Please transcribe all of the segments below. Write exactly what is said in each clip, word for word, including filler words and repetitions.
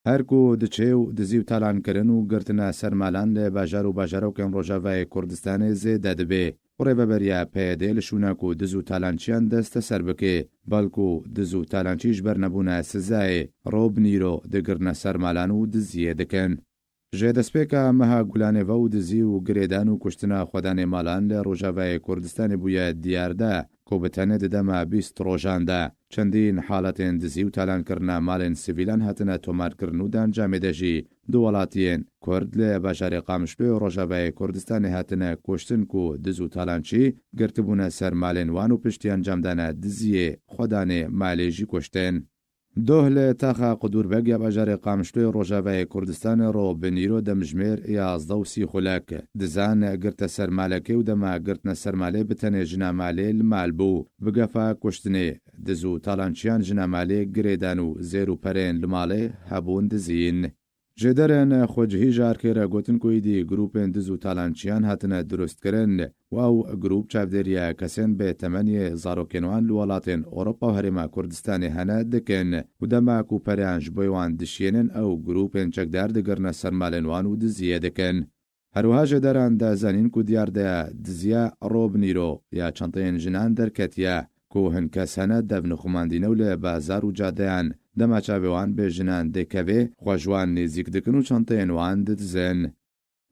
Her ku diçê û dizî û talankirin û girtina ser malan li bajar û bajarokên Rojavayê Kurdistanê zêde dibe û rêveberiya P Y D li şûna ku diz û talançiyan desteser bike, belku diz û talançî ji ber nebûna sizayê ro bi nîro digirine ser malan û diziyê dikin. Ji destpêka meha Gulanê ve û dizî û girêdan û kuştina xwedanê malan li Rojavayê Kurdistanê bûye diyar de ku bi tenê di dema bîst rojan de çendîn haletên dizî û talankirina malên sivîlan hatine tomarkirin û di encamê de jî du welatiyên Kurd li bajarê Qamişloyê û Rojavayê Kurdistanê hatine kuştin ku diz û talançî girtibûne ser malên wan û piştî encamdana diziyê xwedanê malê jî kuştin. Doh li taxa Qudûrbeg ya bajarê Qamişloyê Rojavayê Kurdistanê ro bi nîro demjimêr yazdeh û sî xulek. Dizan girte ser malekê û dema girtine ser malê bi tenê jina malê li mal bû. Bi gefa kuştinê, diz û talançiyan jina malê girêdan û zêr û perên li malê hebûn dizîn. Jêderên xwecihî ji arkê re gotin ku êdî grûpên diz û talançiyan hatine durustkirin û ew grûp çavdêriya kesên bi temeniyê zarokên wan li welatên Ewropa û Herêma Kurdistanê hene dikin û dema ku pereyan ji bo wan dişiyênin, ew grûpên çekdar digirine ser malên wan û diziyê dikin. Her wiha jêderan da zanîn ku diyardeya diziya ro bi nîro ya çenteyên jinan derketiye, ku hin kes hene dev nixumandîne û li bazar û cadeyan dema çavê wan bi jinan dêkeve, xwe ji wan nêzîk dikin û çenteyên wan didizin.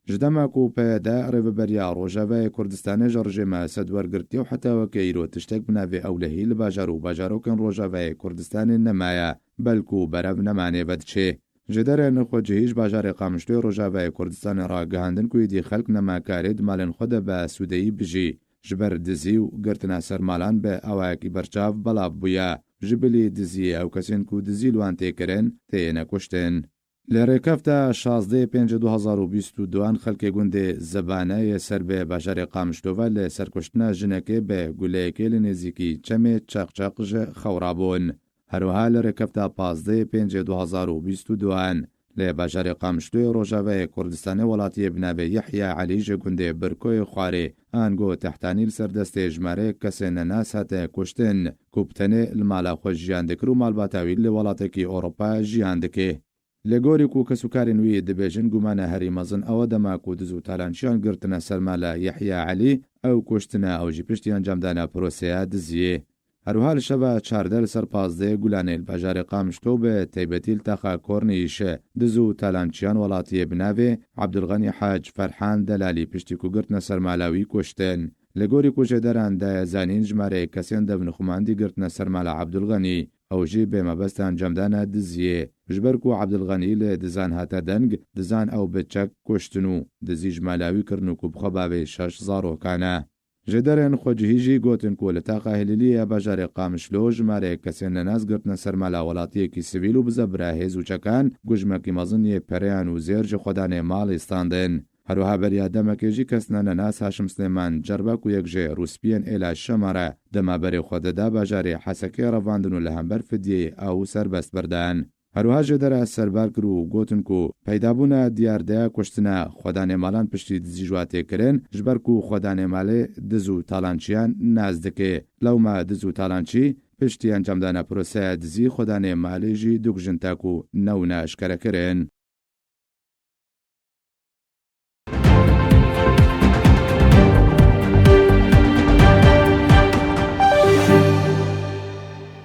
Ji dema ku P Y D rêveberiya Rojavayê Kurdistanê ji rejîma Esed wergirtiye û heta weke îro tiştek bi navê ewlehî li bajar û bajarokên Rojavayê Kurdistanê nemaye, belku berev nemanê vediçê. Jêderên xwecihî ji bajarê Qamişloyê Rojavayê Kurdistanê ragihandin ku êdî xelk nema karê di malên xwe de bi asûdeyî bijî. Ji ber dizî û girtina ser malan bi awayekî berçav belav bûye. Ji bilî diziyê ew kesên ku dizî li wan tê kirin, têne kuştin. Li rêkefta şazdeh pêncê du hezar û bîst û duan xelkê gundê Zebane yê ser bi bajarê Qamişlo ve li serkuştina jinekê bi guleyekê li nêzîkî çemê Çeqçeq ji xew rabûn. Her wiha li rêkefta pazdeh pêncê du hezar û bîst û duan li bajarê Qamişloyê Rojavayê Kurdistanê welatiyê bi navê Yehya Elî ji gundê Birkoyê Xwarê ango Tehtanî li ser destê jimareyek kesên nenas hate kuştin, ku bi tenê li mala xwe jiyan dikir û malbata wî li welatekî Ewropa jiyan dike. Li gorî ku kesûkarên wî dibêjin, gumana herî mezin ew e dema ku diz û talançiyan girtine ser mala Yehya Elî, ew kuştine, ew jî piştî encamdana proseya diziyê. Her wiha li şeva çardeh li ser pazdeh Gulanê li bajarê Qamişlo bi taybetî li taxa Kornîş, diz û talançiyan welatiyê bi navê Abdulxenî Hac Ferhan Delalî piştî ku girtine ser mala wî kuştin. Li gorî ku jêderan daye zanîn, jimareyê kesên dev nixumandî girtine ser mala Abdulxenî. Ew jî bê mebesta encamdana diziyê. Ji ber ku Abdulxenî li dizan hate deng, dizan ew bi çek kuştin û dizî ji mala wî kirin û ku bi xwe bavê şeş zarokan e. Jêderên xwecihî jî gotin ku li taxa Hilîliyê ya bajarê Qamişlo jimareyek kesên nenas girtine ser mala welatiyekî sivîl û bi zebra hêz û çekan gujmekî mezin yê pereyan û zêr ji xwedanê malê standin. Her wiha beriya demekê jî kesna nenas Haşim Silêman Cerba ku yek ji rûspiyên êla Şemar e, dema berê xwe dida bajarê Hesekê revandin û li hember fidyeyê ew serbest birdan. Her wiha jêdera serbar kir û gotin ku peydabûna diyardeya kuştina xwedanê malan piştî dizî ji wa tê kirin, ji ber ku xwedanê malê diz û talançiyan nas dike. Lewma diz û talançî piştî encamdana proseya dizî xwedanê malê jî dikujin ta ku newne eşkere kirin.